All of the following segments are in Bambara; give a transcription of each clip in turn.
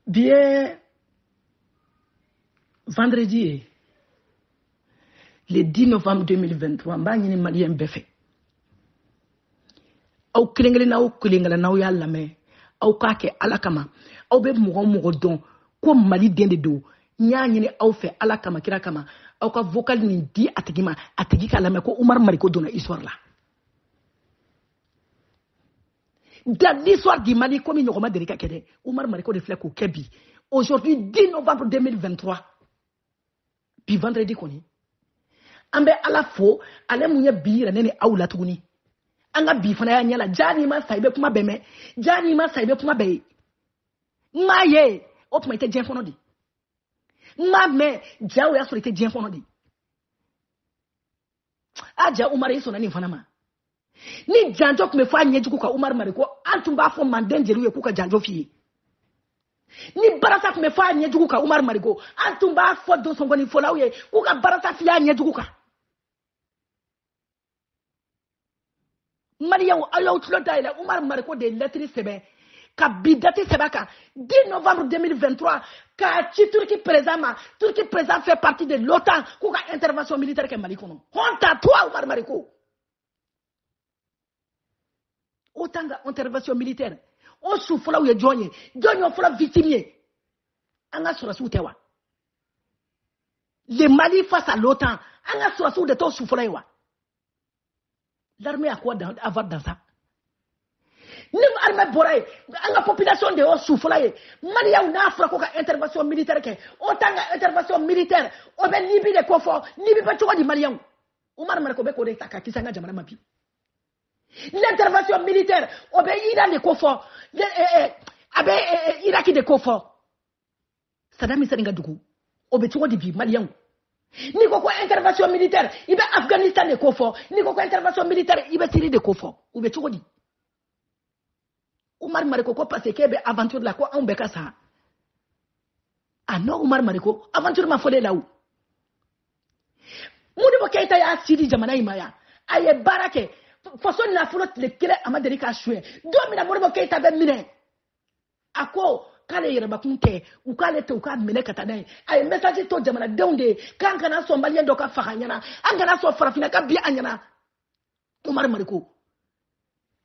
Bi ye vendredi ye, le 10 novembre 2023. N b'a ɲini maliyɛn bɛɛ fɛ, aw kelen kelen n'aw kelen kelen n'aw y'a lamɛn, aw k'a kɛ Ala kama. Aw bɛ mɔgɔ o mɔgɔ dɔn ko Mali den de don, n y'a ɲini aw fɛ Ala kama, kira kama, aw ka vocal nin di a tigi ma, a tigi k'a lamɛn ko Umaru Mariko donna histoire la. Dans l'histoire du Mali, komi ɲɔgɔn ma deli ka kɛ dɛ, Umaru Mariko de filɛ k'o kɛ bi. Aujourd'hui 10 novembre 2023, bi vendredi kɔni, an bɛ Ala fo, ale mun ye bi yira ne ni aw la tuguni. An ka bi fana y'a ɲɛ la, ja n'i ma sa i bɛ kuma bɛɛ mɛn, ja n'i ma sa i bɛ kuma bɛɛ ye. N m'a ye, o tuma i tɛ diɲɛ kɔnɔ de. N m'a mɛn, ja o y'a sɔrɔ i tɛ diɲɛ kɔnɔ de. A ja Umaru i sɔnna nin fana ma. Ni janjo tun bɛ fɔ a ɲɛjugu kan Umaru Mariko, an tun b'a fɔ manden jeliw ye k'u ka janjo f'i ye. Ni barasa tun bɛ fɔ a ɲɛjugu kan Umaru Mariko, an tun b'a fɔ donsongɔni fɔlaw ye k'u ka barasa f'i a ɲɛjugu kan. Maliyɛnw, aw y'aw tulo dayɛlɛ, Umaru Mariko de ye lɛtiri sɛbɛn ka bi date sɛbɛn kan 10 novembre 2023 k'a ci Turki président ma. Turki président fait partie de l'OTAN, k'u ka intervention militaire kɛ Mali kɔnɔ. Honte à toi Umaru Mariko. OTAN ka intervention militaire, o su fɔlɔw ye jɔn ye? Jɔn y'o fɔlɔ victime ye? An ka sɔrɔsiw tɛ wa? Le Mali face à l'OTAN, an ka sɔrɔsiw de t'o su fɔlɔ ye wa? L'armée a quoi à voir dans ça? Ni armée bɔra yen, an ka population de y'o su fɔlɔ ye. Maliyɛnw, n'a fɔra ko ka intervention militaire kɛ, OTAN ka intervention militaire, o bɛ Libi de ko fɔ. Libi bɛ cogo di maliyɛnw? Umaru Mariko bɛ k'o de ta ka kisi an ka jamana ma bi. L'intervention militaire, o bɛ Iran de ko fɔ, a bɛ Iraki de ko fɔ. Saddam Hussein ka dugu, o bɛ cogo di bi maliyɛnw? N'i ko ko intervention militaire, i bɛ Afghanistan de ko fɔ. N'i ko ko intervention militaire, i bɛ Syrie de ko fɔ. O bɛ cogo di? Umaru Mariko ko parce que k'e bɛ aventure la ko anw bɛɛ ka sa. Ah non, Umaru Mariko, aventure ma fɔ ne la o. Modibo Keïta y'a ci di jamana in ma yan, a ye baara kɛ. Faso nafolo tile kelen a ma deli k'a suɲɛ. Don min na Modibo Keïta bɛ minɛ, a ko k'ale yɛrɛbakun tɛ, u k'ale to u k'a minɛ ka taa n'a ye. A ye message to jamanadenw de ye k'an kana sɔn maliyɛn dɔ ka faga an ɲɛna, an kana sɔn farafinna ka bin an ɲɛna. Umaru Mariko,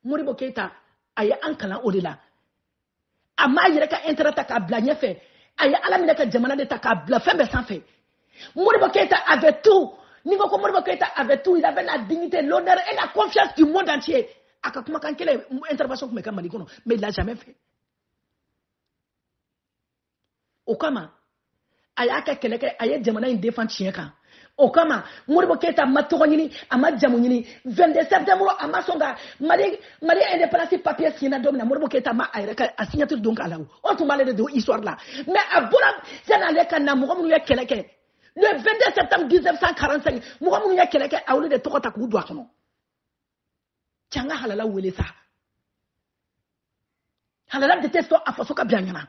Modibo Keïta a ye an kalan o de la. A m'a yɛrɛ ka intérêt ta k'a bila ɲɛfɛ, a ye Ala minɛ ka jamana de ta k'a bila fɛn bɛɛ sanfɛ. Modibo Keïta avait tout. N'i ko ko Modibo Keïta avait tout, il avait la dignité, l'honneur et la confiance du monde entier. A ka kumakan kelen intervention tun bɛ kɛ Mali kɔnɔ, mais il l'a jamais fait. O kama a y'a kɛ kɛlɛ kɛ, a ye jamana in défend tiɲɛ kan. O kama Modibo Keïta ma tɔgɔ ɲini, a ma jamu ɲini. 22 septembre a ma sɔn ka Mali indépendance papier signé don min na, Modibo Keïta ma a yɛrɛ ka a signature don k'a la o. O tun b'ale de don histoire la. Mais a bɔra yan'ale ka na, mɔgɔ minnu ye kɛlɛ kɛ le 22 septembre 1945, mɔgɔ minnu ye kɛlɛ kɛ, a olu de tɔgɔ ta k'u don a kɔnɔ. Cɛ, an ka halala wele sa. Halala de tɛ sɔn a faso ka bin a ɲɛna.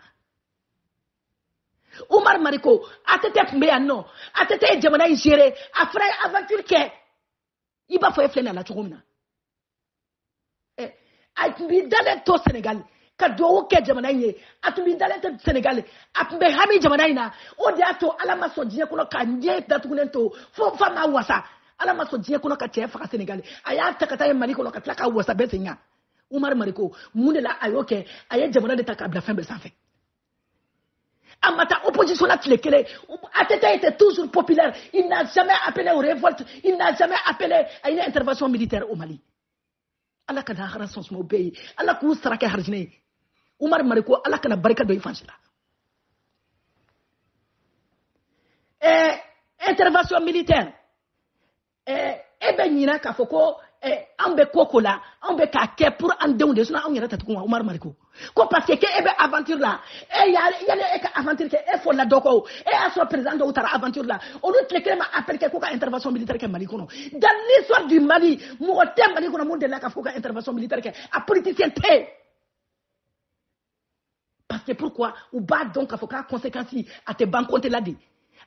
Umaru Mariko, ATT tun bɛ yan nɔ, ATT ye jamana in gérer, a fana ye aventure kɛ. I b'a fɔ e filɛ nin la cogo min na. A tun b'i dalen to Sénégal ka duwawu kɛ jamana in ye, a tun b'i dalen to Sénégal, a tun bɛ hami jamana in na. O de y'a to Ala ma sɔn diɲɛ kɔnɔ ka ɲɛ datugulen to fo fa ma wasa. Ala ma sɔn diɲɛ kɔnɔ ka cɛ faga Sénégal, a y'a ta ka taa ye Mali kɔnɔ ka tila k'a wasa bɛɛ sen kan. Umaru Mariko, mun de la a y'o kɛ? A ye jamana de ta k'a bila fɛn bɛɛ sanfɛ. A ma taa opposition la tile kelen. ATT était toujours populaire. Il n'a jamais appelé aux révoltes. Il n'a jamais appelé à une intervention militaire au Mali. Ala ka lahara sɔn sumaw bɛɛ ye. Ala k'u sara kɛ harijinɛ ye. Umaru Mariko, Ala kana barika don i fan si la. Intervention militaire. E bɛ ɲinɛ k'a fɔ ko an bɛ ko ko la, an bɛ k'a kɛ pour an denw de, sinon anw yɛrɛ tɛ tugun wa Umaru Mariko. Ko parce que e bɛ aventure la, e y'a yanni e ka aventure kɛ, e fɔlila dɔ kɔ o, e y'a sɔrɔ président dɔw taara aventure la, olu tile kelen ma appel kɛ ko ka intervention militaire kɛ Mali kɔnɔ. Dans l'histoire du Mali, mɔgɔ tɛ Mali kɔnɔ mun delila k'a fɔ ko ka intervention militaire kɛ, a politicien tɛ yen. Parce que pourquoi? U b'a dɔn k'a fɔ k'a conséquence a tɛ ban compte la de.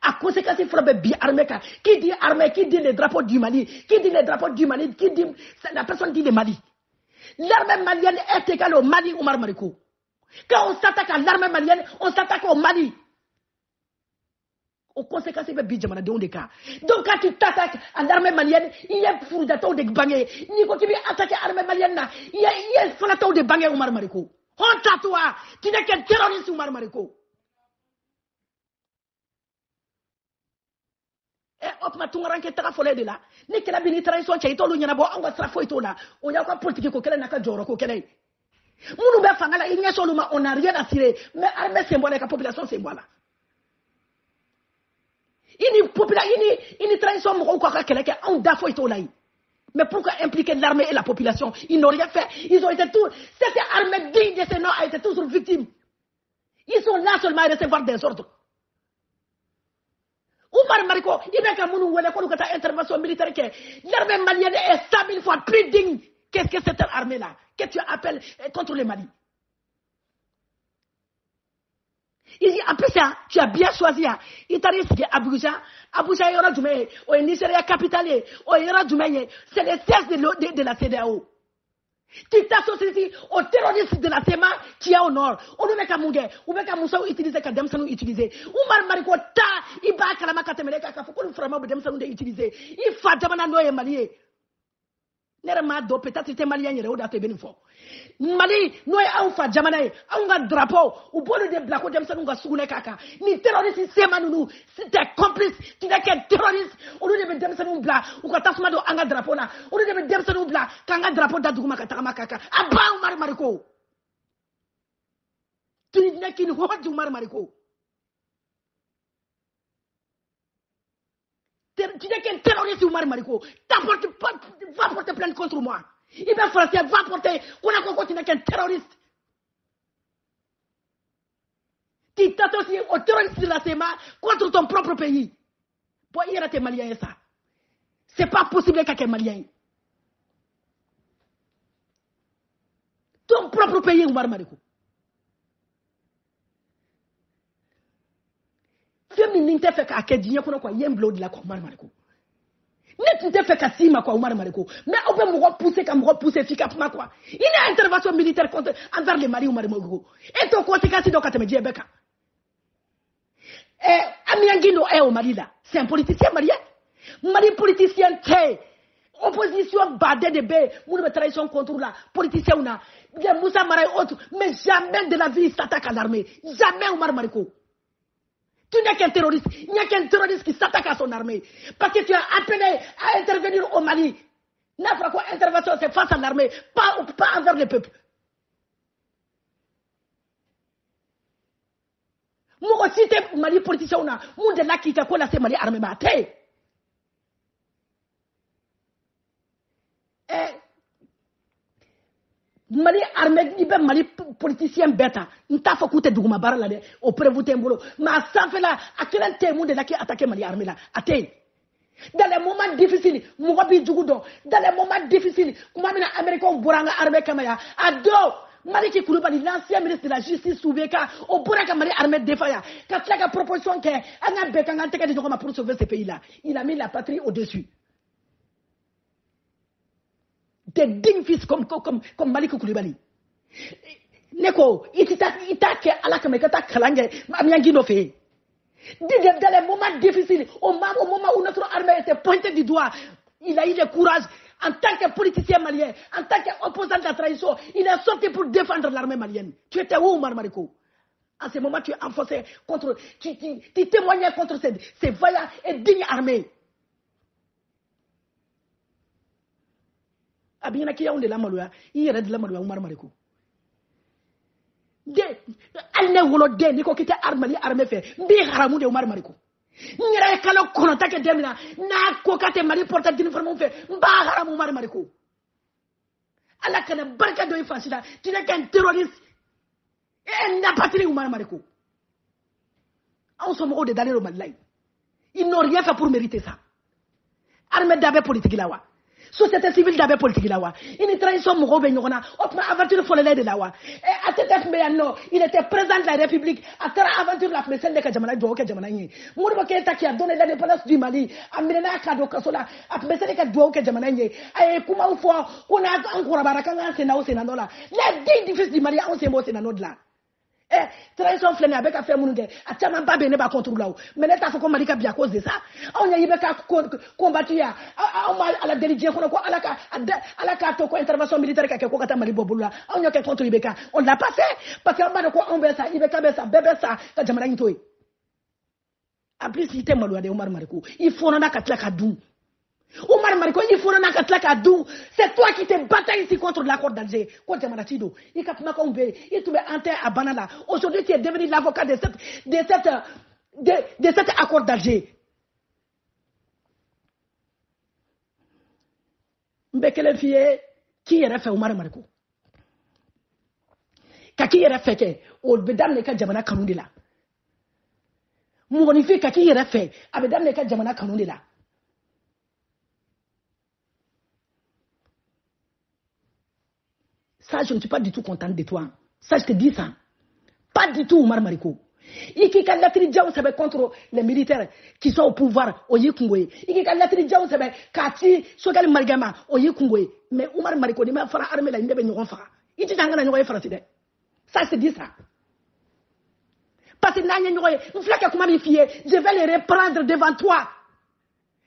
A conséquence fɔlɔ bɛ bi armée kan. Qui dit armée, qui dit le drapeau du Mali, qui dit le drapeau du Mali, qui dit la personne dit le Mali. L'armée malienne est égale au Mali, Umaru Mariko. Quand on s'attaque à l'armée malienne, on s'attaque au Mali. Aux conséquences bɛ bi jamanadenw de kan. Donc quand tu t'attaques à l'armée malienne, i ye furujatɔw de bange. N'i ko k'i bɛ attaquer armée malienne na, i ye fanatɔw de bange. Oumar Mariko, honte à toi, tu n'es qu'un terroriste, Oumar Mariko. O tuma tunkaranke taga fɔlɔ de la ni kɛlɛ bɛ ni transition cɛ, i t'olu ɲɛnabɔ. Anw ka sira foyi t'o la. O y'aw ka politique ko kɛlɛ n'a ka jɔyɔrɔ ko kɛlɛ ye. Minnu bɛ fanga la, i ɲɛsin olu ma, on n'a rien à cirer. Mais armée sen bɔ a la, i ka population sen bɔ a la. I ni popula i ni transition mɔgɔw k'a ka kɛlɛ kɛ, anw da foyi t'o la yen. Mais pourquoi impliquer l'armée et la population? Ils n'ont rien fait. Ils ont été tous, cette armée digne de ce nom a été toujours victime. Ils sont là seulement à recevoir des ordres. Oumar Mariko, i bɛ ka minnu wele k'olu ka taa intervention militaire kɛ, l'armée malienne est 100 000 fois plus digne qu'est-ce que cette armée-là que tu appelles contre le Mali. Il dit, en plus, hein, tu as bien choisi. Hein. I taara i sigi Abuja. Abuja ye yɔrɔ jumɛn ye? O ye Nigeria capitale ye. O ye yɔrɔ jumɛn ye? C'est le siège de la CEDEAO. Tu t'associes aux terroristes de la CMA qui est au nord. Olu bɛ ka mun kɛ? U bɛ ka musow utiliser, ka denmisɛnninw utiliser. Oumar Mariko, taa i b'a kalama ka tɛmɛ ne kan k'a fɔ k'olu vraiment bɛ denmisɛnninw de utiliser. I fa jamana n'o ye Mali ye. Ne yɛrɛ m'a dɔn, peut-être i tɛ malien yɛrɛ, o de y'a to i bɛ nin fɔ. Mali n'o ye anw fa jamana ye, anw ka drapeau, u b'olu de bila ko denmisɛnninw ka sugunɛ k'a kan. Ni terroriste CMA ninnu, t'es complice, tu n'es qu'un terroriste. Olu de bɛ denmisɛnninw bila u ka tasuma don an ka drapeau la. Olu de bɛ denmisɛnninw bila k'an ka drapeau da duguma ka tagama k'a kan. A ban, Oumar Mariko. Tu n'es qu'une honte, Oumar Mariko. Tu n'es qu'un terroriste, Oumar Mariko. Va porter plainte contre moi. Il va français, va porter. Ko tu n'es qu'un terroriste. Tu t'associes au terroriste de la CMA contre ton propre pays. Bon, il y a des Maliens, ça. C'est pas possible qu'un Malien. Ton propre pays, Oumar Mariko. Fɛn min ni n tɛ fɛ k'a kɛ diɲɛ kɔnɔ quoi, i ye n bila o de la quoi, Oumar Mariko. Ne tun tɛ fɛ ka s'i ma quoi, Oumar Mariko. Mais aw bɛ mɔgɔ pousser, ka mɔgɔ pousser f'i ka kuma quoi. I ni intervention militaire contre envers le Mali, Oumar Mariko. E t'o conséquence dɔn ka tɛmɛ diɲɛ bɛɛ kan. Amion Guindo est au Mali là. C'est un politicien malien. Mali politicien tɛ. Opposition baden de bɛ yen minnu bɛ transition contre la, politicien na. Moussa Mara et autres. Mais jamais de la vie ils s'attaquent à l'armée. Jamais, Oumar Mariko. Tu n'es qu'un terroriste. Il n'y a qu'un terroriste qui s'attaque à son armée. Parce que tu as appelé à intervenir au Mali. N'a fɔra ko intervention, c'est face à l'armée, pas envers le peuple. Mɔgɔ si tɛ Mali politicien na mun delila k'i ka ko lase Mali armée ma, a tɛ yen. Mali armée, i bɛ Mali politicien bɛɛ ta, n t'a fɔ k'u tɛ duguma baara la dɛ, o preuve tɛ n bolo, mais a sanfɛla a kelen tɛ yen mun de la k'i attaquer Mali armée la, a tɛ yen. Dans les moments difficiles, mɔgɔ b'i jugu dɔn. Dans les moments difficiles, kuma min na américains bɔra an ka armée kama yan, a don Maliki Kulubali, l'ancien ministre de la justice sous IBK, o bɔra ka Mali armée défend yan, ka tila ka proposition kɛ an ka bɛn k'an k'an tɛgɛ di ɲɔgɔn ma pour sauver ce pays là. Il a mis la patrie au-dessus. Des dignes fils comme Maliki Kulubali. Ne ko i tɛ taa, i t'a kɛ Ala kama, i ka taa kalan kɛ Amion Guindo fɛ yen. Dans les moments difficiles, au moment où notre armée était pointée du doigt, il a eu le courage, en tant que politicien malien, en tant qu'opposant de la trahison, il est sorti pour défendre l'armée malienne. Tu étais où, Oumar Mariko? En ce moment, tu enfonçais contre, tu témoignais contre ces vaillants et dignes armées. A b'i ɲɛna k'i y'anw de lamaloya, i yɛrɛ de lamaloya, Oumar Mariko. De hali ne woloden, n'i ko k'i tɛ Mali armée fɛ, n b'i haramu de, Oumar Mariko. N yɛrɛ ye kalo 9 kɛ den min na, n'a ko k'a tɛ Mali porteur d'uniforme fɛ, n b'a haramu, Oumar Mariko. Ala kana barika don i fasi la. Tu n'es qu'un terroriste et un apatride, Oumar Mariko. Anw somɔgɔw de dalen don Mali la yen. Ils n'ont rien fait pour mériter ça. Armée da bɛ politique la wa? Société civile da bɛ politique la wa? I ni transition mɔgɔw bɛ ɲɔgɔn na, o tuma aventure fɔlɔlen de la wa? ATT tun bɛ yan nɔ, il était président de la République, a taara aventure la, a tun bɛ seli de ka jamana dugawu kɛ jamana in ye. Modibo Keïta qui a donné l'indépendance du Mali, a minɛna k'a don kaso la, a tun bɛ seli ka dugawu kɛ jamana in ye. A ye kumaw fɔ ko n'a an kɔrɔbayara k'an k'an sen da o sen na nɔ la. Les dignes fils du Mali, anw sen b'o sen na nɔ de la. Transition filɛ nin ye, a bɛ ka fɛn minnu kɛ, a camanba bɛ yen, ne b'a contre la o. Mais ne t'a fɔ ko Mali ka bin à cause de ça. Anw ye IBK combattu yan, anw ma Ala deli diɲɛ kɔnɔ ko Ala k'a to ko intervention militaire ka kɛ ko ka taa Mali bɔ bolo la. Anw y'o kɛ contre IBK, on l'a pas fait parce que an b'a dɔn ko anw bɛ sa, IBK bɛ sa, bɛɛ bɛ sa ka jamana in to yen. En plus, i tɛ maloya dɛ, Oumar Mariko. I fɔnɔna ka tila ka dun. Oumar Mariko, i fɔnɔna ka tila ka dun. C'est toi qui te bataille ici contre l'accord d'Alger. Ko jamana ci don. I ka kumakanw bɛ yen. I tun bɛ an tɛ a banna la. Aujourd'hui, tu es devenu l'avocat de cet accord d'Alger. N bɛ kelen f'i ye, k'i yɛrɛ fɛ, Oumar Mariko. Ka k'i yɛrɛ fɛ kɛ, o bɛ daminɛ i ka jamana kanu de la. Mɔgɔninfin ka k'i yɛrɛ fɛ, a bɛ daminɛ i ka jamana kanu de la. Ça, je ne suis pas du tout contente de toi. Ça, je te dis ça. Pas du tout, Oumar Mariko. I k'i ka lettre janw sɛbɛn contre les militaires qui sont au pouvoir, o y'i kungo ye. I k'i ka lettre janw sɛbɛn k'a ci Choguel Maïga ma, o y'i kungo ye. Mais Oumar Mariko, n'i ma fara armée la, i ne bɛ ɲɔgɔn faga. I jija an kana ɲɔgɔn ye Faransi dɛ. Ça, je te dis ça. Parce que n'an ye ɲɔgɔn ye, n filɛ ka kuma min f'i ye, je vais le reprendre devant toi.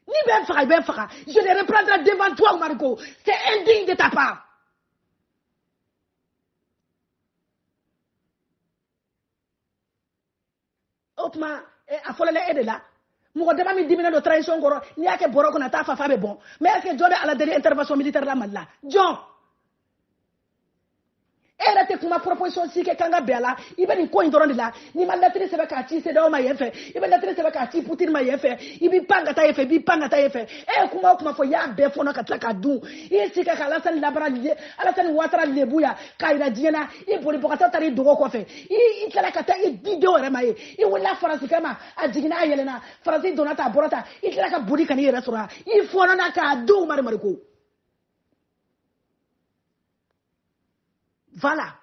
Ni bɛ n faga, i bɛ n faga. Je le reprendrai devant toi, Oumar Mariko. C'est indigne de ta part. O tuma, a fɔlɔla e de la. Mɔgɔ dama min diminen don transition kɔrɔ, n'i y'a kɛ bɔrɔ kɔnɔ, a t'a fa fa bɛ bɔn. Mais est ce que jɔn bɛ Ala deli intervention militaire la Mali la? Jɔn? E yɛrɛ tɛ kuma proposition si kɛ k'an ka bɛn a la. I bɛ nin ko in dɔrɔn de la. N'i ma lettre sɛbɛn k'a ci CEDEAO ma yen fɛ, i bɛ lettre sɛbɛn k'a ci Poutine ma yen fɛ, i b'i pan ka taa yen fɛ, i b'i pan ka taa yen fɛ. E ye kuma o kuma fɔ, i y'a bɛɛ fɔnɔ ka tila k'a dun. I ye si kɛ ka Alassane Labara, Alassane Ouattara lebu yan k'a yira diɲɛ na. I bolibagatɔ taara i dogo kɔfɛ. I tilala ka taa i di denw yɛrɛ ma ye. I wulila Faransi kama, a jiginna, a yɛlɛnna, Faransi donna ta, a bɔra ta, i tilala ka boli ka n'i yɛrɛ sɔrɔ yan. I fɔnɔna k'a dun, Oumar Mariko. Voilà.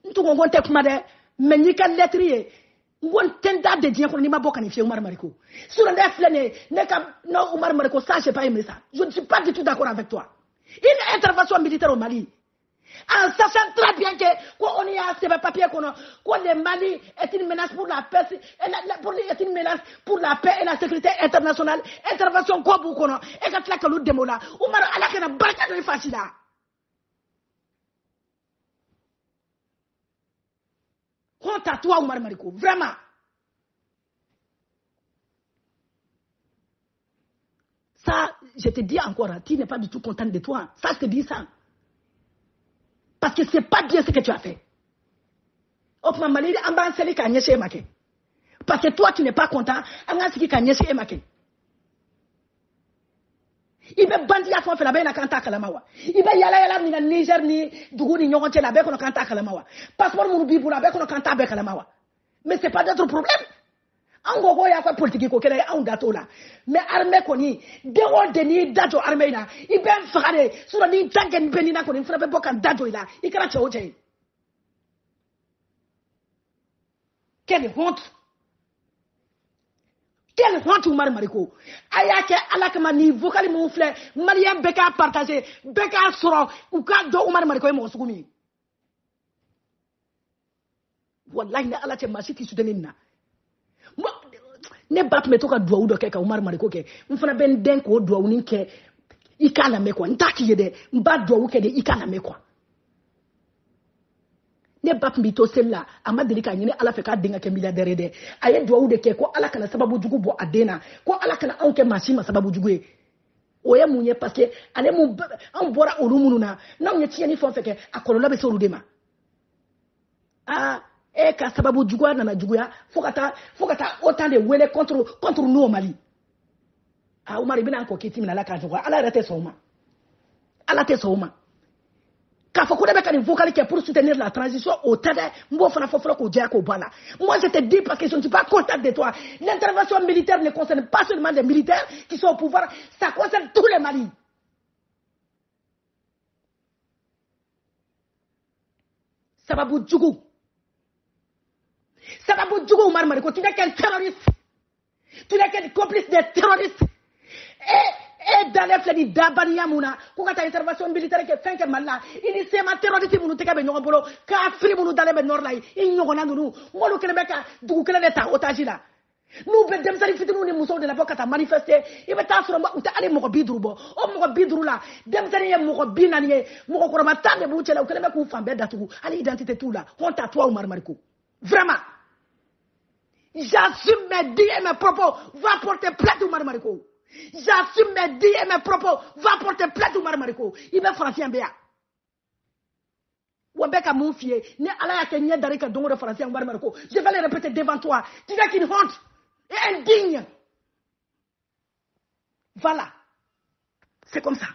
N tun ko n tɛ kuma dɛ, mais n'i ka lettre ye, n ko n tɛ n da de diɲɛ kɔnɔ n'i ma bɔ ka nin f'i ye, Oumar Mariko. Sinon ne filɛ nin ye, ne ka non, Oumar Mariko, ça j'ai pas aimé ça. Je ne suis pas du tout d'accord avec toi. Une intervention militaire au Mali, en sachant très bien que ko on y a sɛbɛn papier kɔnɔ ko le Mali est une menace pour la paix et la, la, pour, est une menace pour la paix et la sécurité internationale. Intervention ko b'u kɔnɔ, e ka tila k'olu dɛmɛ o la. Oumar, Ala kana barika don i fa si la. Honte à toi, Oumar Mariko, vraiment. Ça, je te dis encore, tu n'es pas du tout content de toi. Ça, je te dis ça. Parce que c'est pas bien ce que tu as fait. O tuma, Mali, an b'an seli k'a ɲɛsin e ma kɛ. Parce que toi, tu n'es pas content, an k'an sigi k'a ɲɛsin e ma kɛ. I bɛ bandiya fɛn o fɛn la, a bɛ na k'an t'a kalama wa? I bɛ yala yala min na Niger ni dugu ni ɲɔgɔn cɛ la, a bɛɛ kɔnɔ k'an t'a kalama wa? Passeport minnu b'i bolo, a bɛɛ kɔnɔ k'an t'a bɛɛ kalama wa? Mais c'est pas notre problème. An ko k'o y'a ka politique ko kɛlɛ ye, anw da t'o la. Mais armée kɔni, den o den n'i da jɔ armée in na, i bɛ n faga de. Sinon n'i da kɛ bɛ nin na kɔni, n fana bɛ bɔ ka n da jɔ i la. I kɛra cɛ o cɛ ye. Quelle honte! Quelle honte, Oumar Mariko. A y'a kɛ Ala kama, nin vocal minnu filɛ, malien bɛɛ k'a partager, bɛɛ k'a sɔrɔ, u k'a dɔn Oumar Mariko ye mɔgɔ sugu min ye. Wallahi, ni Ala cɛ, maa si t'i soutenir nin na. Ne ba tun bɛ to ka duwawu dɔ kɛ ka Oumar Mariko kɛ. N fana bɛ n den k'o duwawuni kɛ i k'a lamɛn quoi. N t'a k'i ye dɛ, n b'a duwawu kɛ de i k'a lamɛn quoi. Ne ba tun b'i to seli la, a ma deli k'a ɲini Ala fɛ k'a den ka kɛ milliardaire ye dɛ. A ye duwawu de kɛ ko Ala kana sababu jugu bɔ a den na, ko Ala kana anw kɛ maa si ma sababu jugu ye. O ye mun ye? Parce que ale mun, anw bɔra olu minnu na, n'anw ye tiɲɛni fɛn o fɛn kɛ, a kɔlɔlɔ bɛ se olu de ma. Aa, e ka sababu juguya nana juguya fo ka taa autant de wele contre nous au Mali. Ah, Oumar, i bɛna an kɔ k'i timina Ala k'a nɔgɔya. Ala yɛrɛ tɛ sɔn o ma, Ala tɛ sɔn o ma. K'a fɔ ko ne bɛ ka nin vocal kɛ pour soutenir la transition, o tɛ dɛ. N b'o fana fɔ fɔlɔ k'o jɛya k'o bɔ a la. Moi, je te dis parce que je ne suis pas content de toi. L'intervention militaire ne concerne pas seulement les militaires qui sont au pouvoir, ça concerne tous les Mali. Sababu jugu, sababu jugu, Oumar Mariko, tu n'es qu'un terroriste, tu n'es qu'un complice des terroristes. Et E dalen filɛ ni dabaniya mun na ko ka taa intervention militaire kɛ, fɛn kɛ Mali la, i ni CMA terroriste minnu tɛgɛ bɛ ɲɔgɔn bolo, kafiri minnu dalen bɛ nord la, i ɲɔgɔnna ninnu, m'olu kelen bɛ ka dugu kelen de ta otage la. N'u bɛ denmisɛnnin fitininw ni musow de labɔ ka taa manifester, i bɛ taa sɔrɔ u tɛ hali mɔgɔ 50 bɔ. O mɔgɔ 50 la, denmisɛnnin ye mɔgɔ 40 ye, mɔgɔkɔrɔba 10 de b'u cɛla. U kɛlen bɛ k'u fan bɛɛ datugu, hali identité t'u la. Honte à toi, Oumar Mariko. Vraiment, j'assume mes dires et mes propos. Va porter plainte, Oumar Mariko. J'assume mes dires et mes propos. Va porter plainte, Oumar Mariko. I bɛ faransiya bɛ yan wa, bɛ ka mun f'i ye? Ni Ala y'a kɛ ɲɛ dar'i kan don o don faransiya, Oumar Mariko, je vais le répéter devant toi: tu n'es qu'une honte et indigne. Voilà, c'est comme ça.